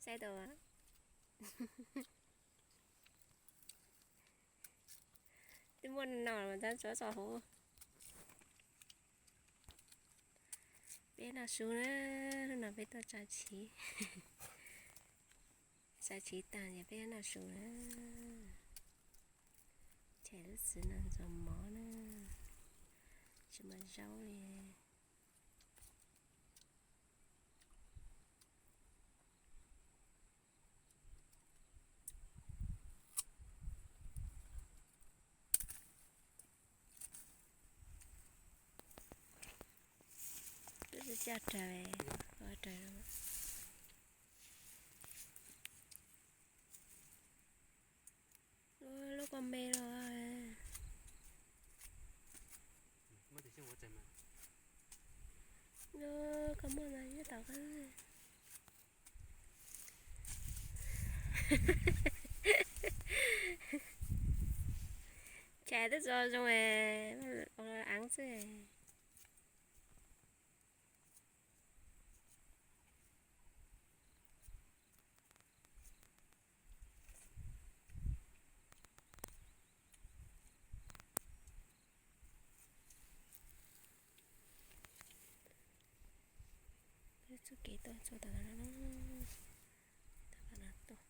Saib tau, twb muaj no mas tab tsuav txo huv. Peb noj su na, hnub no peb tuaj tsa chiv, tsa chiv tag ces peb noj su na. Chais lub txiv no ntxuav mov na, tsis muaj zaub li. Twb tsis coj raws, ua raws. Lub kua me los, koj muaj mas nyob tom koj. Chais twb txo zoo, aav xwb. Peb txoj kev tuaj txog tom no, tom no tuaj.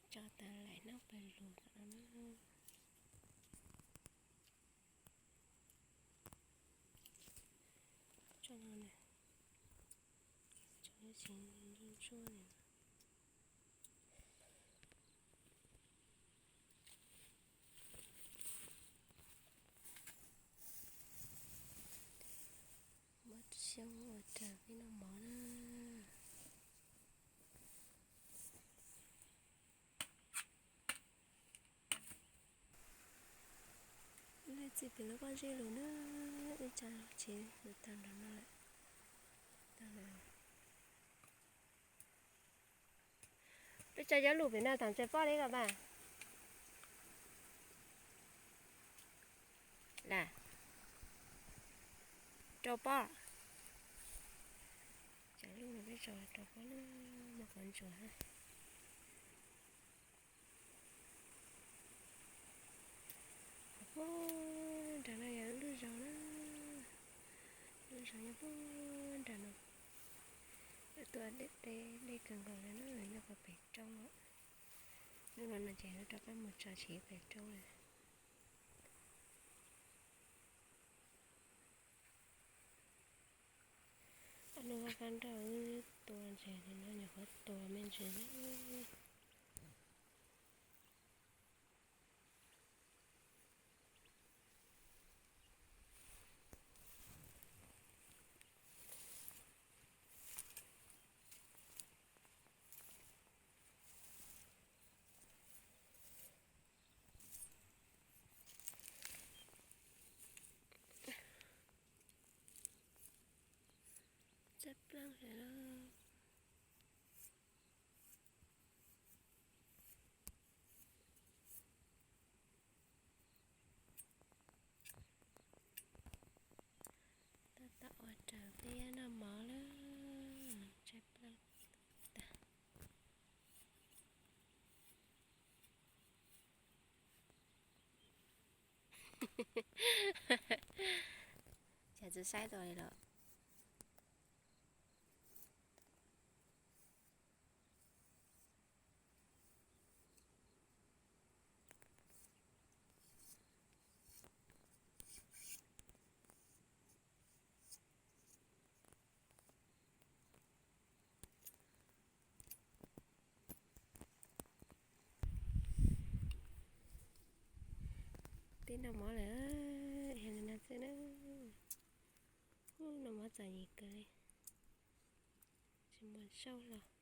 Tso tas laim no pawg lug tom no na. Tso no na, tso ib txhia ntsuab ntsuab li. Muab xyoob ua raws peb noj mov na. Leej txiv pem lub pob zeb lug na, ib tsam lug tsev lug tag nrho no lawm. Peb tso cov lug pem no thaum ntsaws pob li ko mas. Lam rau pob. Cov lug no peb tso rau pob na, muaj qhov ntsuas na. Puag nram no yog lub zos na, lub zos nyob puag nram no. Tuaj deb deb kawg nkaus li na, nyob puag pem roob. Hnub no no ces rov qab mus tso siv pem roob lawm. Ob hnub vaj kab nrauj wb tua ntses no nyuam qhuav tua me ntsis na. Tshaib plab lawm lauj. Tab tom ua raws peb noj mov lawm, tshaib plab tag. Cas tsis saib tau li los. Peb noj mov lawm, yog li no xwb na. Noj mov txom nyem kawg li, tsis muaj zaub los.